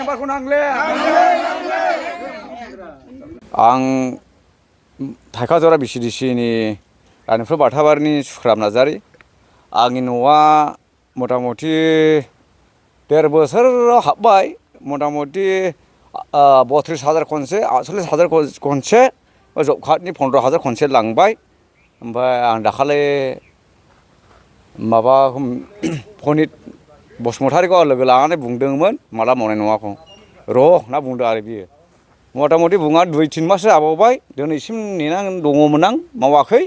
मेम्बारखौ नांले आं थाइखाजरा बिसिडिसिनि रानिपुर बाथाबारिनि सुख्राब नार्जारि आंनि न'आ मथा मथि 1.5 बोसोराव हाबबाय मथा मथि 32,000 खनसे 48,000 खनसे जब कार्डनि 15,000 खनसे लांबाय ओमफ्राय आं दाखालि माबा पनित बसुमतारिखौ लोगो लानानै बुंदोंमोन माला मावनाय नङाखौ र' होनना बुंदों आरो बियो मथा मथि बुङा 2-3 माससो जाबावबाय दिनैसिम नेनानै दङमोन आं मावाखै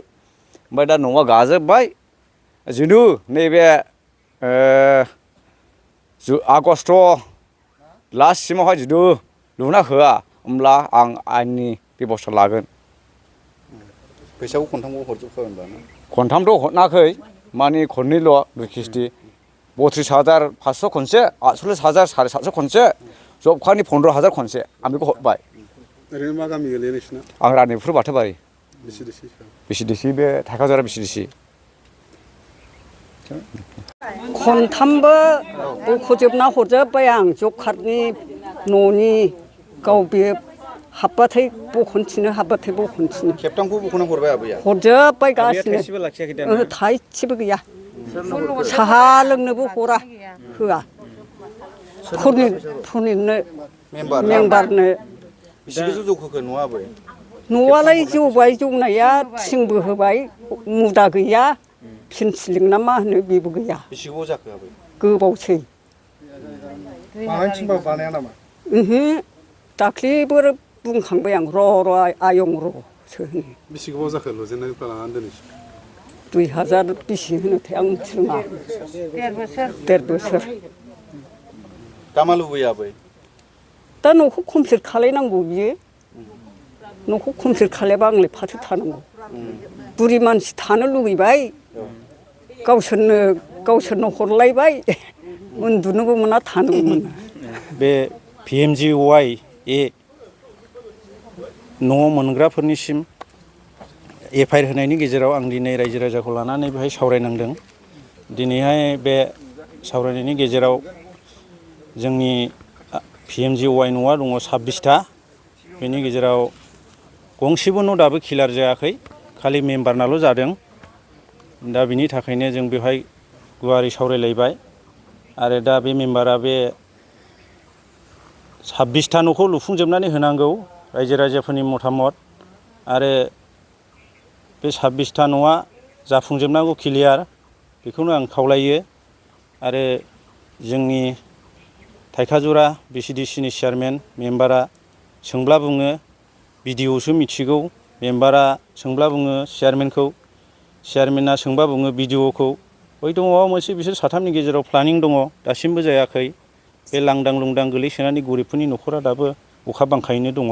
ओमफ्राय दा न'आ गाजोबबाय जिनु नैबे आगष्ट लास्टसिमावहाय जुदि लुना होआ होमब्ला आं आयेननि बेबस्था लागोन फैसाखौ खनथामखौ हरजोबखागोन होनबा ना खनथामथ' हरनाखै माने खननैल' 2 किस्ति 32,500 खनसे 48,000 750 खनसे जब कार्डनि 15,000 खनसे आं बेखौ हरबाय ओरैनो मा गामि गोलैयो नोंसिना आं रानिपुर बाथाबारि बिसिडिसि बिसिडिसि बे थाइखाजरा बिसिडिसि खनथामबो बख'जोबना हरजोब्बाय आं जब कार्डनि न'नि गाव बे हाबबाथाय बख'नोथिनो हाबबाथाय बख'नोथिनो खेबथामखौ बख'ना हरबाय आबैया हरजोब्बाय गासिनो थाइसेबो गैया साहा लोंनोबो हरा होआ पुनितनो मेम्बारनो बेसेसो जौखोखो न'आ आबै न'आलाय जौबाय जौनाया थिंबो होबाय मुदा गैया फिनसिलिं ना मा होनो बेबो गैया बेसे गोबाव जाखो आबै गोबावसै बानायनो थिनबाबो बानाया नामा ओहो दाख्लिबो बुंखांबाय आं र' आयं र'सो होनो बेसे गोबाव जाखो लुजेननायनिफ्राय लानानै दिनैसिम 2000 बेसे होनोथाय आं मिथिरोङा 1.5 बोसोर दा मा लुबैयो आबै दा न'खौ कमप्लिट खालायनांगौ बियो न'खौ कमप्लिट खालायाबा आंलाय फाथो थानांगौ बुरि मानसि थानो लुबैबाय गावसोरनो हरलायबाय उन्दुनोबो मोना थानोबो मोना बे PMGY न' मोनग्राफोरनिसिम एफआइआर होनायनि गेजेराव आं दिनै रायजो राजाखौ लानानै बेहाय सावरायनांदों दिनैहाय बे सावरायनायनि गेजेराव जोंनि PMGY न'आ दङ 26टा बेनि गेजेराव गंसेबो न' दाबो क्लियार जायाखै खालि मेम्बारनाल' जादों दा बिनि थाखायनो जों बेवहाय गुवारै सावरायलायबाय आरो दा बे मेम्बारा बे 26टा न'खौ लुफुंजोबनानै होनांगौ रायजो राजाफोरनि मतामत आरो बे 26टा न'आ जाफुंजोबनांगौ क्लियार बेखौनो आं खावलायो आरो जोंनि थाइखाजरा बिसिडिसिनि चेयारमेन मेम्बारा सोंब्ला बुङो बिडिअ'सो मिथिगौ मेम्बारा सोंब्ला बुङो चेयारमेनखौ चेयारमेना सोंबा बुङो बिडिअ'खौ हयथ' माबा मोनसे बिसोर साथामनि गेजेराव प्लानिं दङ दासिमबो जायाखै बे लांदां लुंदां गोलैसोनानै गरिबफोरनि न'खरा दाबो अखा बांखायैनो दङ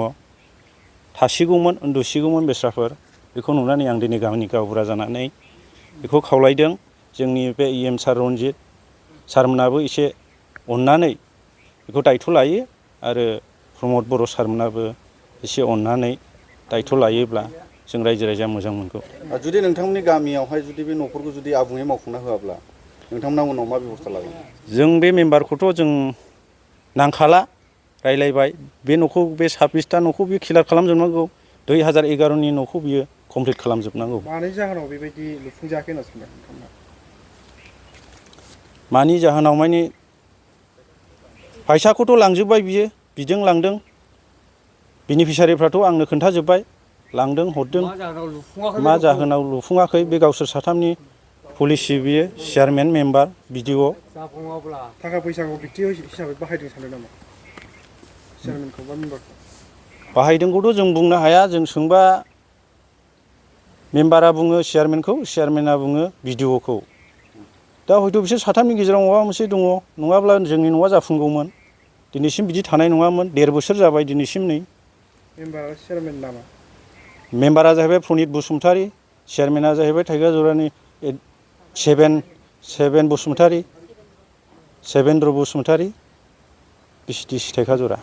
थासिगौमोन उन्दुसिगौमोन बेस्राफोर बेखौ नुनानै आं दिनै गामिनि गावबुरा जानानै बेखौ खावलायदों जोंनि बे EM सार रनजित सारमोनाबो एसे अननानै बेखौ दायथ' लायो आरो प्रमद बर' सारमोनाबो एसे अननानै दायथ' लायोब्ला जों रायजो राजाया मोजां मोनगौ जुदि नोंथांमोननि गामियावहाय जुदि बे न'फोरखौ जुदि आबुङै मावफुंना होआब्ला नोंथांमोना उनाव मा बेबस्था लागोन जों बे मेम्बारखौथ' जों नांखाला रायलायबाय बे न'खौ बे 26टा न'खौ बियो क्लियार खालामजोबनांगौ 2011नि न'खौ बियो कमप्लिट खालामजोबनांगौ मानि जाहोनाव बेबायदि लुफुंजायाखै होनना सानदों नोंथांमोना मानि जाहोनाव माने फैसाखौथ' लांजोब्बाय बियो बिदों लांदों बेनिफिसारिफ्राथ' आंनो खोन्थाजोब्बाय लांदों हरदों मा जाहोनाव लुफुङाखै बे गावसोर साथामनि पलिसि बियो चेयारमेन मेम्बार बिडिअ थाखा फैसाखौ बिक्ति हिसाबै बाहायदों सानदों नामा चेयारमेनखौ बा मेम्बारखौ बाहायदोंखौथ' जों बुंनो हाया जों सोंबा मेम्बारा बुङो चेयारमेनखौ चेयारमेना बुङो बिडिअखौ दा हयथ' बिसोर साथामनि गेजेराव माबा मोनसे दङ नङाब्ला जोंनि न'आ जाफुंगौमोन दिनैसिम बिदि थानाय नङामोन 1.5 बोसोर जाबाय दिनैसिम नै मेम्बारा चेयारमेन नामा मेम्बारा जाहैबाय प्रनित बसुमतारि चेयारमेना जाहैबाय थाइखाजरानि 7 बसुमतारि 7 बसुमतारि बिसिडिसि थाइखाजरा